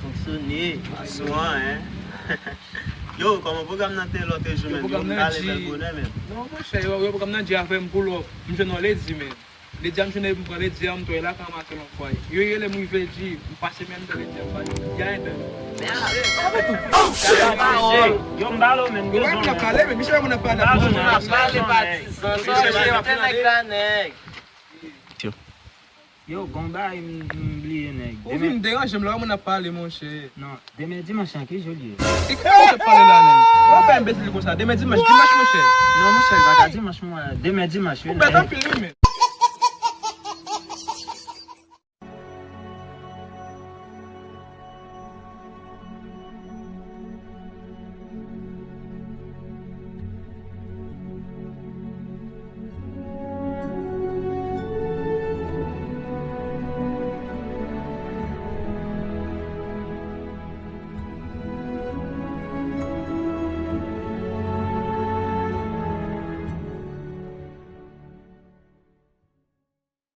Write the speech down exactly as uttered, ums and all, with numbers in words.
Fonksyone, asou an, en. Yo, kòman pwogram nan te lòt jou, men? Yo, pwogram nan di. Bèl bonè, men. Non, monchè, yo, yo, pwogram nan di avè m pou lò. M jwenn yon ledi, men. Ledi a m jwenn, m pran ledi a, m twè la, kan m ake lòt fwa. Yo, yo, lè m rive di, m pase men m twè ledi a, m pa di, ya, en. Yo, m ba lo, men. Yo, m ap pale, men, Michel, m ap pale. Pale, pale, pale. Yo, gon bagay, m, m bliye, nèg. Ou vin deranje m la, moun ap pale, monchè. Non, demen dimanch lan, ki jou l ye? E ki bagay w ap pale la, nèg? Ou fè enbesil konsa. Demen dimanch, dimanch, monchè. Non, monchè, l pa ka dimanch, mwen. Demen dimanch, wi, nèg. Ou bèt anpil, wi, men.